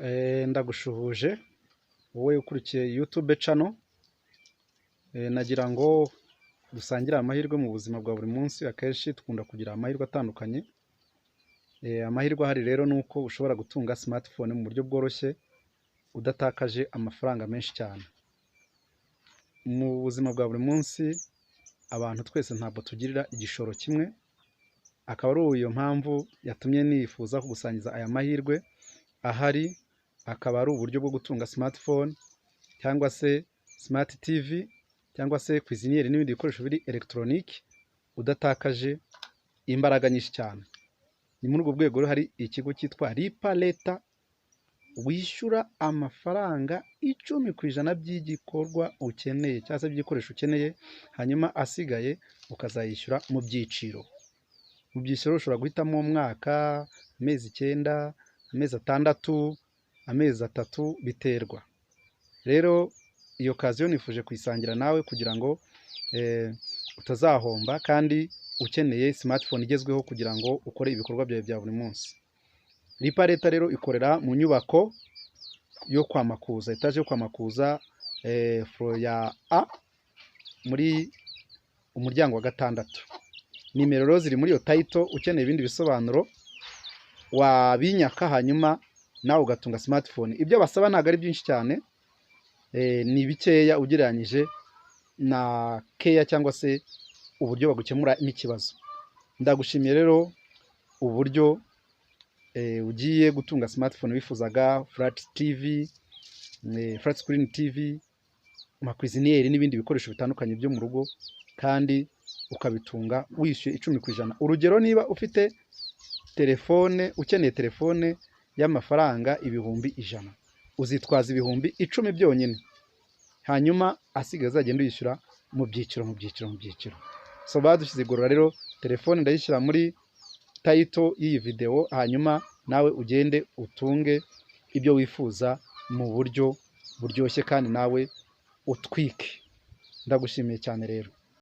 Ndagushuhuje wowe ukurikiye YouTube channel, nagira ngo dusangire amahirwe mu buzima bwa buri munsi. Akenshi dukunda kugira amahirwe atandukanye. Amahirwe ahari rero ni uko ushobora gutunga smartphone mu buryo bworoshye udatakaje amafaranga menshi cyane. Mu buzima bwa buri munsi abantu twese ntabwo tugirira igishoro kimwe, akaba ari iyo mpamvu yatumye nifuza kugusangiza aya mahirwe ahari, akaba ari uburyo bwo gutunga smartphone cyangwa se smart TV cyangwa se cuisinière n'ibindi bikoresho biri elegitoroniki udatakaje imbaraga nyinshi cyane. Ni muri urwo rwego rero hari ikigo cyitwa Lipa Later, wishyura amafaranga 10% by'igikorwa ukeneye cyangwa se by'igikoresho ukeneye, hanyuma asigaye ukazayishyura mu byiciro. Mu byiciro ushobora guhitamo umwaka, amezi 9, amezi 6, amezi 3, biterwa. Rero iyo occasion nifuje kuyisangira nawe kugira ngo utazahomba kandi ukeneye smartphone igezweho kugira ngo ukore ibikorwa byawe bya buri munsi. Lipa Later rero ikorera mu nyubako yo kwa Makuza, etaje yo kwa Makuza, floor ya A, muri umuryango wa gatandatu. Nimero rero ziri muri iyo title, ukeneye ibindi bisobanuro wabinyaka, hanyuma nawe ugatunga smartphone. Ibyo basaba ntabwo ari byinshi cyane, ni bikeya ugereranyije na keya cyangwa se uburyo bagukemura n'ikibazo. Ndagushimiye rero uburyo ugiye gutunga smartphone wifuzaga, flat TV, flat screen TV, ama cuisinière n'ibindi bikoresho bitandukanye byo mu rugo, kandi ukabitunga wishyuye 10%. Urugero, niba ufite telefone, ukeneye telefone y'amafaranga 100,000, uzitwaza 10,000 byonyine, hanyuma asigaye azagenda uyishyura mu byiciro, mu byiciro, mu byiciro. So badushyize igorora rero, telefone ndayishyira muri title y'iyi videwo, hanyuma nawe ugende utunge ibyo wifuza mu buryo buryoshye kandi nawe utwike. Ndagushimiye cyane rero.